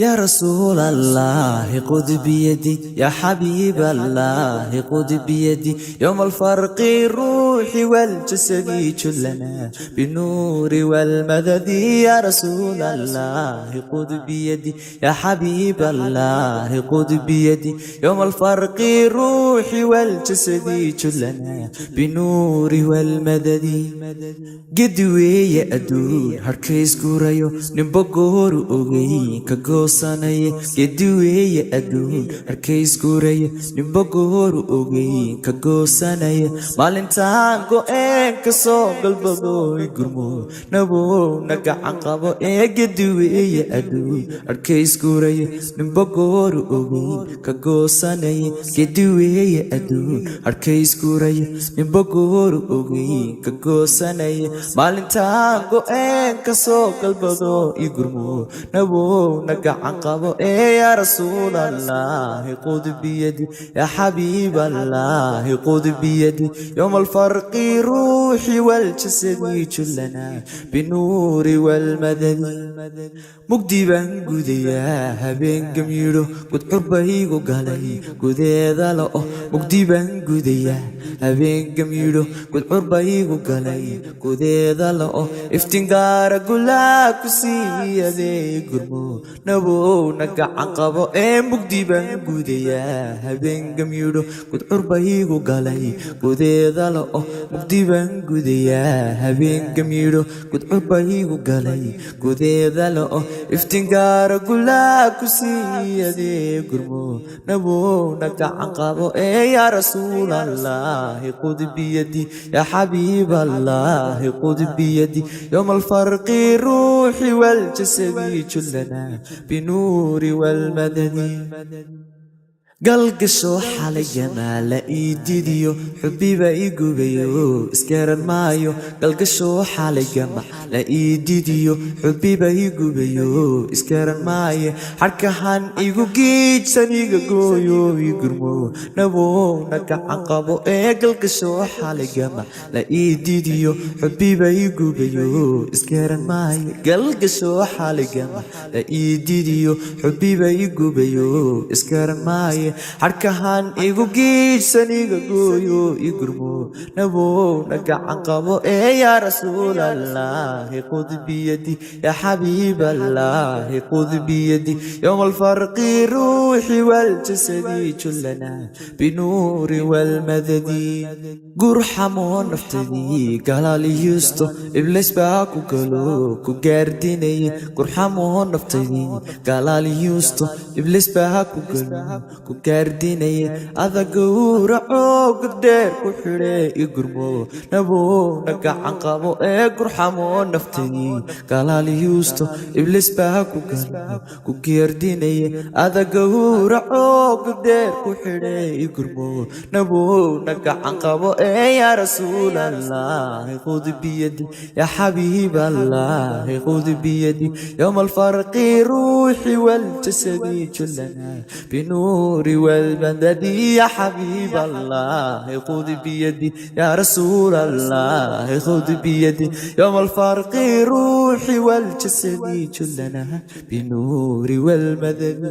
يا رسول الله خذ بيدي، يا حبيب الله خذ بيدي، يوم الفرق الروح والجسد جلنا بالنور والمدد. يا رسول الله خذ بيدي، يا حبيب الله خذ بيدي، يوم الفرق الروح والجسد جلنا بالنور والمدد. Gedi weeye adduun harkays guurayo, ninba gooru ogey ka goosanaya. Gedi weeye adduun harkays guuraya, ninba gooru ogey ka goosanaya. Maalintaan go'een ka soo galbadooy, gurmo nabow na gacan qabo. Ee gedi weeye adduun harkays guuraya, ninba gooru ogey ka goosanaya. Gedi weeye adduun harkays guuraya, ninba gooru ogey ka goosanaya. Maalintaan go'een ka soo galbado, i gurmo nabow na gacan qabo. Ee yaa rasuul allahi qud biyadi, yaa xabiib allahi qud biyadi، يوم الفرق روحي والجسد جلنا بالنور والمدد. Mugdi baan gudayaa habeen gamyidho, gudcur baygu galay gudeeda la'o. Mugdi baan gudayaa habeen gamyidho, gudcur baygu galay gudeeda la'o. Iftiin gaara gulaa ku siiyadee, gurmo nabow na gacan qabo. Ee mugdi baan gudayaa habeen gamyidho, gudcur baygu galay gudeeda la'o. Mugdi baan gudayaa habeen gamyidho, gudcur baygu galay gudeeda la'o. Iftiin gaara gulaa ku siiyadee, gurmo nabow na gacan qabo. Ee yaa rasuul allahi qud biyadi، yaa xabiib allahi qud biyadi، يوم الفرق روحي والجسد جلنا بنور والمدد. Galgasho xalayana la ii didiyo, xubbiba ii gubayo, isgaran maayo. Galgasho xalaygama la ii didiyo, xubbiba ii gubayo, isgaran maayo. Xarkahan igu giijsan iga gooyo, ii gurmo nabow na gacan qabo. Ee galgasho xalaygama la ii didiyo, xubbiba ii gubayo, isgaran maayo. Galgasho xalaygama la ii didiyo, xubbiba ii gubayo, isgaran maayo. Xarkahan igu giijsan iga gooyo, ii gurmo nabow na gacan qabo. Ee yaa rasuul allahi qud biyadi، yaa xabiib allahi qud biyadi، يوم الفرق روحي والجسد جلنا بنور والمدد. Gurxamoo naftadii galaaliyusto, iblis baa ku galo ku gaardinaya. Gurxamoo naftadii galaaliyusto, iblis baa ku galo ku gaardinaya. Ada gowracoo goddheer ku xidhe, i gurmo nabow na gacan qabo. Ee gurxamoo naftadii galaaliyusto, iblis baa ku galo ku gaardinaya. Ada gowracoo goddheer ku xidhe, i gurmo nabow na gacan qabo. Ee yaa rasuul allahi khud biyadi، yaa xabiib allahi khud biyadi، يوم الفرق روحي والجسد جلنا بنور والمدد. يا حبيب الله خذ بيدي، يا رسول الله خذ بيدي، يوم الفرق روحي والجسد جلنا بنور والمدد.